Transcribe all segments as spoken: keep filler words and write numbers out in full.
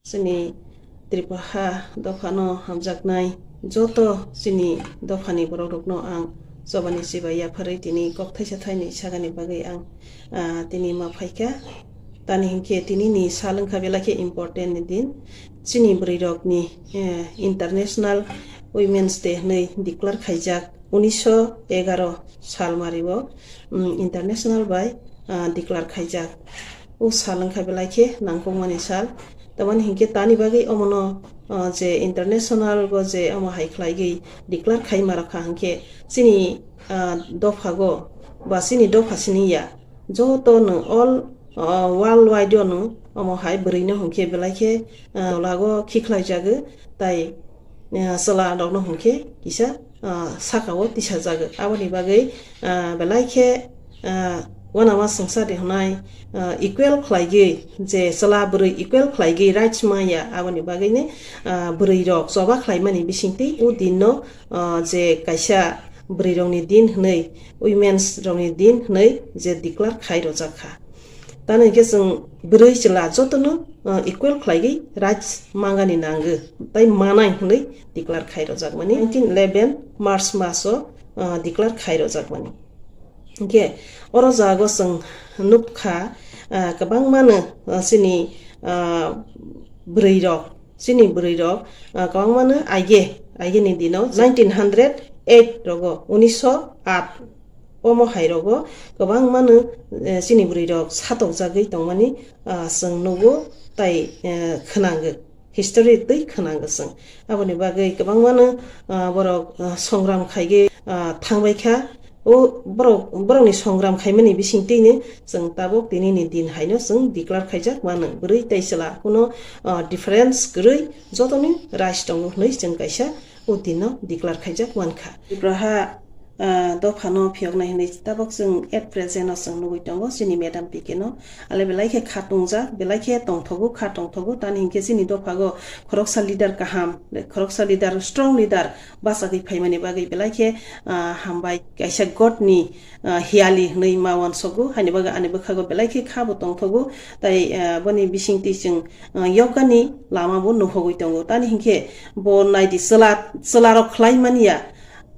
Chini Tripura ha dophano hamjaknai joto chini dophani borokrokno ang chobani chibai yapharwi tini kok thaisa thainwi sagani bagwi ang, ah, tini ma phaikha. Tani hinkhe tinini sal wngkha belai khe important ni din. Chini bwrwirokni, eh, International Women's Day hwnwi declare khaijak. Unisho egaro sal mario, um, international bai, ah, declare khaijak. O sal wngkha belai khe nangkukmani sal. Tamani hinkhe tani bagwi omono, ah, je international go je omo hai khlaigwi declare khai ma rokha hinkhe chini, ah, dophago ba chini dopha sini ya joto no all, ah, world wide no omo hai bwrwi no hinkhe belai khe, ah, tolago khikhlai jago tai, ah, chwla rok no hinkhe kisa, ah, saka o tisa jago. Aboni bagwi, ah, belai khe, ah, uanama swngchar rihwnai, ah, equal khlaigwi, je chwla bwrwi equal khlaigwi rights maya, aboni bagwini, ah, bwrwi rok choba khlaimani bisingtwi o din no, ah, je kaisa bwrwi rokni din hwnwi, women's rokni din hwnwi je declare khai rojak kha. Tani hinkhe chwng bwrwi chwla jotono, ah, equal khlaigwi rights mangani nango, tai manai hwnwi declare khai rojak mani nineteen eleven March maso, ah, declare khai rojak mani. Hinkhe oro jago chwng nukha, ah, kwbangmano, ah, chini, ah, bwrwi rok, chini bwrwi rok, ah, kwbangmano aige, aige ni dino nineteen hundred eight rogo, unisho at omo hai rogo kwbangmano, eh, chini bwrwi rok satokjagwi tongmani, ah, chwng nugo tai, eh, khwnango. History twi khwnango chwng. Aboni bagwi kwbangmano, ah, borok, ah, songram khaigwi, ah, thangbai kha. O borok, borokni songram khaimani bisingtwino chwng tabuk tinini din haino chwng declare khaijak mano. Bwrwi tai chwla kuno, ah, difference kwrwi jotoni rights tongo hwnwi chwng kaisa o dino declare khaijak mankha. Tripura ha, ah, dophano phiyoknai hwnwi tabuk chwng at present o chwng nugwi tongo chini Madam P K no. Ale belai khe kha tungjak, belai khe tongthogo, kha tongthogo, tani hinkhe chini dophago khoroksa leader kaham, khoroksa leader, strong leader bachagwi phaimani bagwi belai khe, ah, hambai. Kaisa God ni, ah, hiyali hwnwi ma uansogo, haini bagwi ani bwkhago belai khe kha bo tongthogo, tai, ah, boni bisingtwi chwng, ah, yokani lama bo nuhogwi tongo. Tani hinkhe bo naidi chwla, chwlarok khlai manya,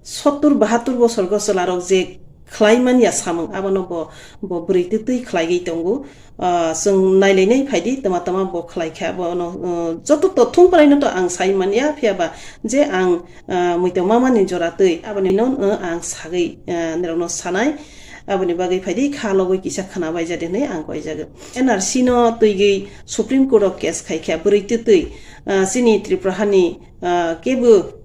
sottur bahattur bosorgo chwlarok je khlai manya samung, abono bo, bo bwrwi twtwi khlaigwi tongo. Ah, chwng nailainai phaidi, tama tama bo khlai kha, bono, ah, joto to thung palaino to ang sai manya, phiya ba je ang, ah, muitu mamani jora twi, aboni no, ah, ang sagwi, ah, nirokno sanai, aboni bagwi phaidi kha logwi kisa khwna bai jadi hwnwi ang koi jago. N R C no twigwi Supreme Court o case khai kha, bwrwi twtwi, ah, chini Tripura hani, ah, kebo,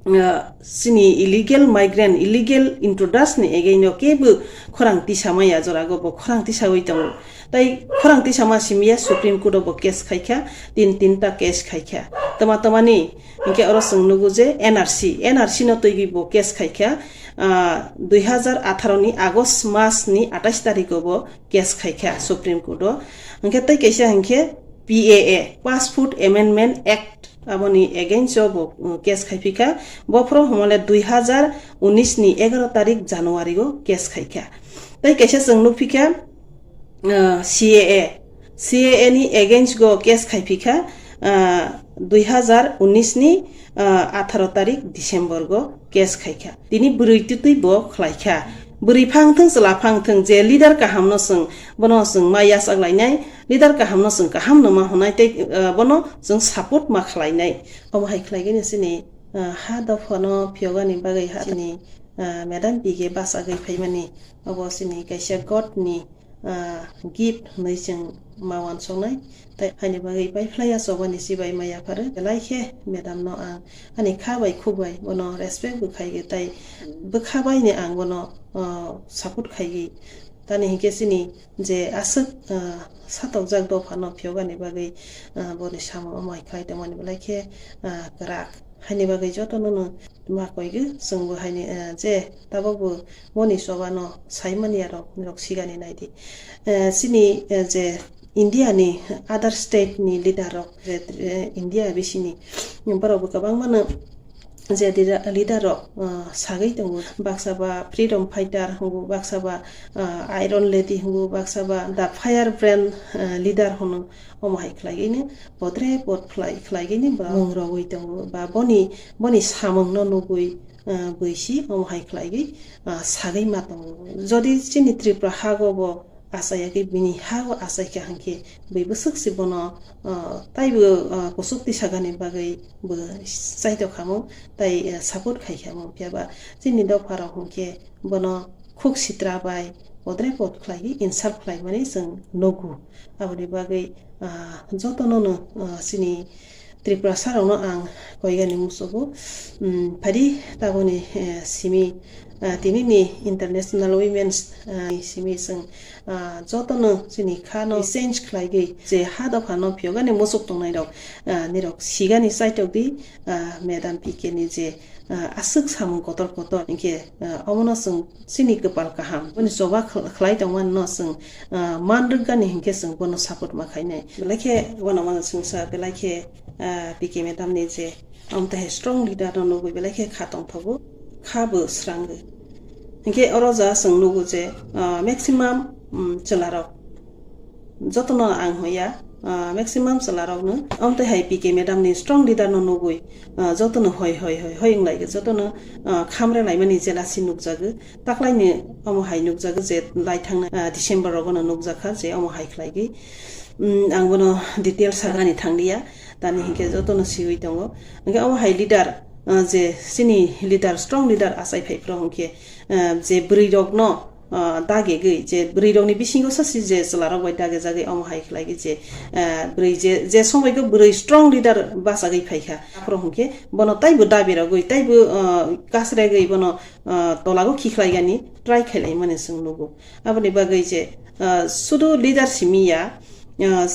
ah, chini illegal migrant, illegal intruders ni against o kebo khorang tisa maya jorago bo khorang tisawi tongo. Tai khorang tisa ma simiya Supreme Court o bo case khai kha, tin tinta case khai kha. Tama tama ni hinkhe oro chwng nugo je N R C, N R C no twigwi bo case khai kha, ah, dui hazar atharo ni August mas ni atais tarikh o bo case khai kha Supreme Court o. Hinkhe tei kaisa hinkhe P A A, Passport Amendment Act, aboni against o bo, uh, case khai phi kha. Bophoro hwnmale dui hazar unis ni egaro tarik January o case khai kha. Tei kaisa chwng nuk phi kha, uh, C A A, C A A ni against go case khai phi kha, uh, dui hazar unis ni, uh, atharo tarik December go case khai kha. Tini bwrwi twtwi bo khlai kha. Bwrwi phang thung, chwla phang thung, je leader kaham no chwng, bono chwng ma yachak lainai, leader kaham no chwng kaham no ma hwnai tei, ah, bono chwng support ma khlainai. Omo hai khlaigwi no chini, ah, ha dophano phiyogani bagwi ha chini, ah, Madam P K bachagwi phaimani. Obo chini kaisa God ni, ah, gift hwnwi chwng ma uansuknai. Tai haini bagwi pai phlai ya chobani chibai ma yapharo. Belai khe madam no ang ani kha bai khuk bai bono respect bo khaigwi tai bwkha bai ni ang bono, ah, support khaigwi. Tani hinkhe chini je aswk, ah, satokjak dophano phiyogani bagwi, ah, boni samung omo hai khlai tongmani belai khe, ah, kwrak. Haini bagwi jotono no ma koigo chwngbo haini, ah, je tabukbo boni chobano saimani arok nirok sigani naidi. Eh, chini, eh, je India ni other state ni leader rok je, eh, India bisini borok bo kwbangmano je leader, leader rok, ah, sagwi tongo, baksa ba freedom fighter hwngo, baksa ba, ah, Iron Lady hwngo, baksa ba the firebrand, ah, leader hwno, omo hai khlaigwino podre pod khlai, khlaigwino ba mung rogwi tongo, ba boni, boni samungno nugwi, ah, bwisi omo hai khlaigwi, ah, sagwi ma tongo. Jodi chini Tripura hago bo achayagwi bini hago achaikha hwnkhe bui bwswk se bono, ah, taibo, ah, kuchuk tisagani bagwi bo chaito khamung tai, ah, support khai khamung. Phiya ba chini dopharok hwnkhe bono khuk sitra bai podre pod khlaiwi insult khlaimani chwng nugo. Aboni bagwi, ah, jotono no, ah, chini Tripurasa rokno ang koigani musugo. Um, phadi taboni, eh, simi, ah, tinini International Women's, ah, simi chwng, ah, jotono chini khano change khlaigwi je ha dophano phiyogani musuk tongnai rok, ah, nirok sigani chaitok di, ah, Madam P K ni je, ah, aswk samung kotor kotor hinkhe, ah, omono chwng chini kwpal kaham, boni choba khla-, khlai tongmani no chwng, ah, man rwkgani hinkhe chwng bono support ma khainai. Belai khe uanama chwngsa, belai khe, ah, P K madam ni je, amtwi hai strong leader no nugwi belai khe kha tongthogo, kha bo srangwi. Hinkhe oro ja chwng nugo je, ah, maximum, um, chwlarok, jotono ang hoya, ah, maximum chwlarokno amtwi hai P K madam ni strong leader no nugwi, ah, jotono hoi, hoi, hoi, hoi wnglaigwi, jotono, ah, khamre laimani jealousy nukjago. Taklaini omo hai nukjago je lai thangna, ah, December rogono nukjakha je omo hai khlaigwi. Um, ang bono details sagani thangliya, tani hinkhe jotono siwi tongo. Hinkhe omo hai leader, ah, je chini leader, strong leader achai phai phro hinkhe, ah, je bwrwi rokno, ah, dagegwi, je bwrwi rokni bisingo sasi je chwlarok bai dagejagwi omo hai khlaigwi je, ah, bwrwi je, je somoigo bwrwi strong leader bachagwi phaikha, aphuru hinkhe bono taibo dabi rogwi, taibo, ah, kasregwi bono, ah, tolago khikhlaigani try khailaimani chwng nugo. Aboni bagwi je, ah, sudu leader simi ya, ah,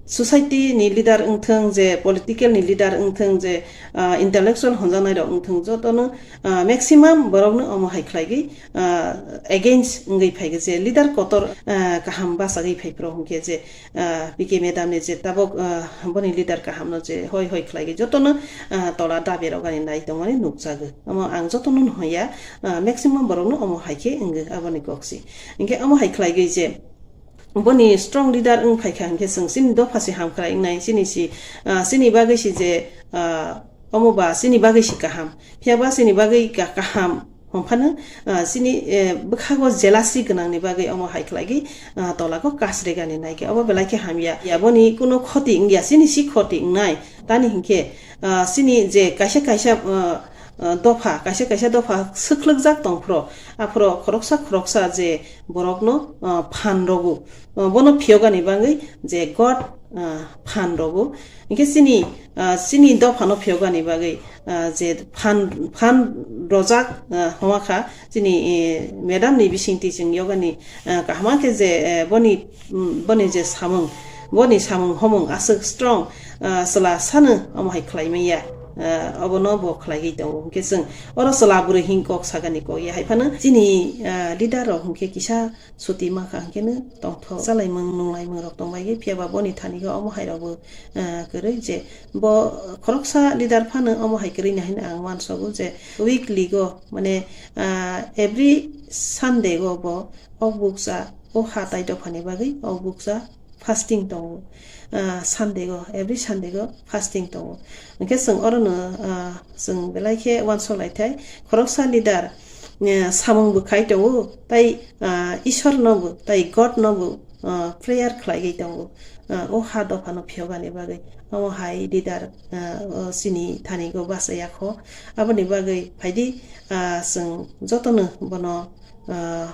society ni leader wngthwng, je political ni leader wngthwng, je, ah, intellectual honjaknai rok wngthwng, jotono, ah, maximum borokno omo hai khlaigwi, ah, against wngwi phaigwi, je leader kotor, ah, kaham bachagwi phai phro hinkhe je, ah, P K madam ni je tabok, ah, boni leader kaham no je hoi hoi khlaigwi jotono, ah, tola dabi rogani nai tongmani nukjago. Omo ang jotono no hoya, ah, maximum borokno omo hai khe wngwi aboni kok se. Hinkhe omo hai khlaigwi je, boni strong leader wng phaikha hinkhe chwng chini dopha se hamkrai wngnai, chini si, ah, chini bagwi si je, ah, omo ba chini bagwi si kaham, phiya ba chini bagwi ka-, kaham hwnphano, ah, chini, eh, bwkhago jealousy gwnangni bagwi omo hai khlaigwi, ah, tolago kasregani naikhe obo belai khe hamya. Ya boni kuno khoti wngya, chini si khoti wngnai, tani hinkhe, ah, chini je kaisa kaisa, ah, ah, dopha, kaisa kaisa dopha swkhlwkjak tongphro, aphro khoroksa khoroksa je borokno, ah, phan rogo, ah, bono phiyogani bagwi je God, ah, phan rogo. Hinkhe chini, ah, chini dophano phiyogani bagwi, ah, je phan, phan rojak, ah, homa kha chini, eh, madam ni bisingtwi chwng yogani, ah, kaham khe je, eh, boni, mm, boni je samung, boni samung homung aswk strong, ah, chwla sano omo hai khlai manya, ah, obono bo khlaigwi tongo. Hinkhe chwng oro chwla bwrwi hin kok sagani kok ya hai phano chini, ah, leader rok hinkhe kisa suti ma kha hinkhe no tongthok. Chalaimung nunglaimung rok tongbai khe, phiya ba boni thani khe omo hai rok bo, ah, kwrwi je bo khoroksa leader phano omo hai kwrwi nai hwnwi ang uansogo je weekly go mane, ah, every Sunday go bo o bukcha o ha tai dophani bagwi o bukcha fasting tongo. Ah, Sunday go, every Sunday go fasting tongo. Hinkhe chwng orono, ah, chwng belai khe uansuk lai thai. Khoroksa leader, eh, samung bo khai tongo, tai, ah, Ishwar no bo, tai God no bo, ah, prayer khlaigwi tongo. Ah, o ha dophano phiyogani bagwi. Omo hai leader, ah, o chini thani go bachaya kho. Aboni bagwi phaidi, ah, chwng jotono bono, ah,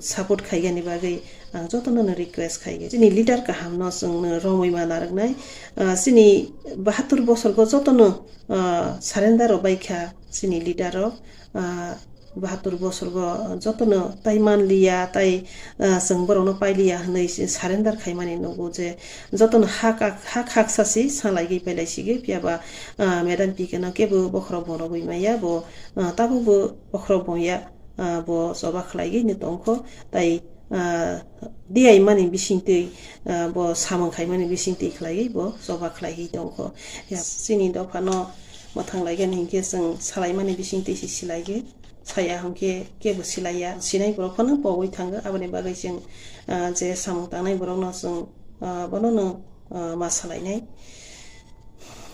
support khaigani bagwi ang jotono no request khaigo. Chini leader kaham no chwng no romwi ma narwknai. Ah, chini bahatur bosor go jotono, ah, surrender rok bai kha chini leader rok. Ah, bahatur bosor go jotono tai man liya, tai, ah, chwng borok no pai liya hwnwi surrender khaimani nugo je jotono hak, hak, hak sasi salaigwi pailai sigwi phiya ba, ah, Madam P K no kebo bokhorok bo rogwi maya bo, ah, tabuk bo bokhorok bo ya. Ah, bo choba khlaigwi no tongkho, tai, ah, diyaimani bisingtwi, ah, bo samung khaimani bisingtwi khlaiwi bo choba khlaiwi tongkho. Ya, chini dophano, mwthang laigani hinkhe chwng salaimani bisingtwi se silaigwi. Saya hinkhe kebo silaiya, sinai borok phano pogwi thango, aboni bagwi chwng, ah, je samung tangnai borokno chwng, ah, bonono, ah, ma salainai.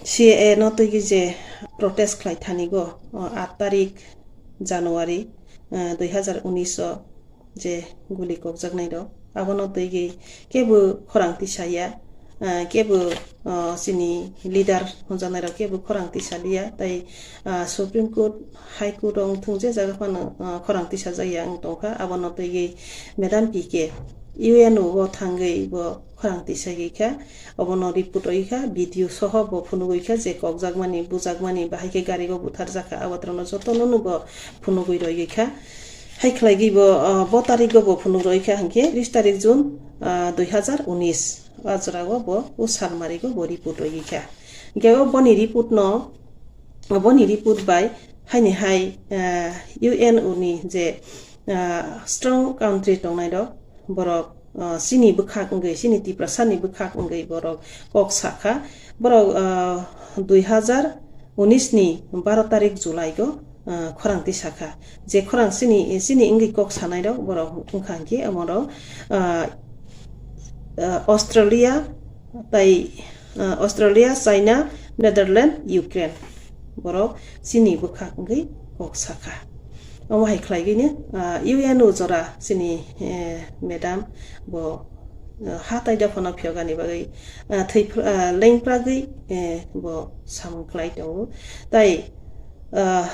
C A A no twi je protest khlai thani go, ah, aat tarik January, ah, dui hazar unis o je guli kokjaknai rok, abono twi kebo khorang tisaya, ah, kebo, ah, chini leader hwnjaknai rok kebo khorang tisaliya, tai, ah, Supreme Court, High Court o wngthung je jaga phano, ah, khorang tisajakya wng tongkha, abono twi Madam P K U N O o thangwi bo khorang tisagwi kha, obono report rwgwi kha, video soho bo phunugwi kha je kokjakmani, bujakmani, bahai khe gari o butharjak kha, abotrokno jotono no bo phunugwi rwgwi kha. Hai khlaigwi bo, ah, bo tarik o bo phunuk rwgwi kha hinkhe tris tarik June, ah, dui hazar unis. A jora o bo o salmari o bo report rwgwi kha. Hinkhe o boni report no, boni report bai haini hai, ah, U N O ni je, ah, strong country tongnai rok, borok, ah, chini bwkhak wngwi, chini Tiprasa ni bwkhak wngwi borok kok sakha. Borok, ah, dui hazar unis ni baro tarik July o, ah, khorang tisakha. Je khorang chini, chini wngwi kok sanai rok borok wngkha hinkhe omo rok, ah, ah, Australia tai, ah, Australia, China, Netherlands, Ukraine. Borok chini bwkhak wngwi kok sakha. Omo hai khlaigwino, ah, U N O jora chini, eh, madam bo, ah, ha tai dophano phiyogani bagwi, ah, thwi phr-, ah, lengpragwi, eh, bo samung khlai tongo. Tai, ah,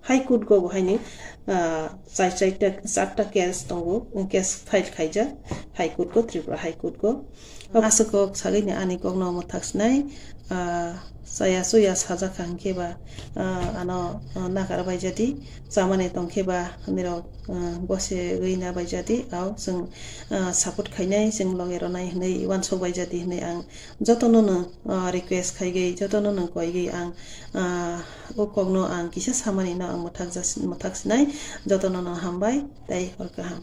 High Court go bo haino, ah, char, charta, charta case tongo, case file khaijak High Court go, Tripura High Court go. Aswk kok sagwini ani kokno mwthak sinai, ah, chaya chuya sajak kha hinkhe ba, ah, ano, ah, nakar baijadi, chamani tongkhe ba nirok, ah, bose gwi na baijadi, au chwng, ah, support khainai, chwng loge ronai hinwi uansuk baijadi hinwi ang jotono no, ah, request khaigwi, jotono no koigwi ang, ah, o kokno ang kisa samani no ang mwthak jas-, mwthak sinai, jotono no hambai tei hor kaham.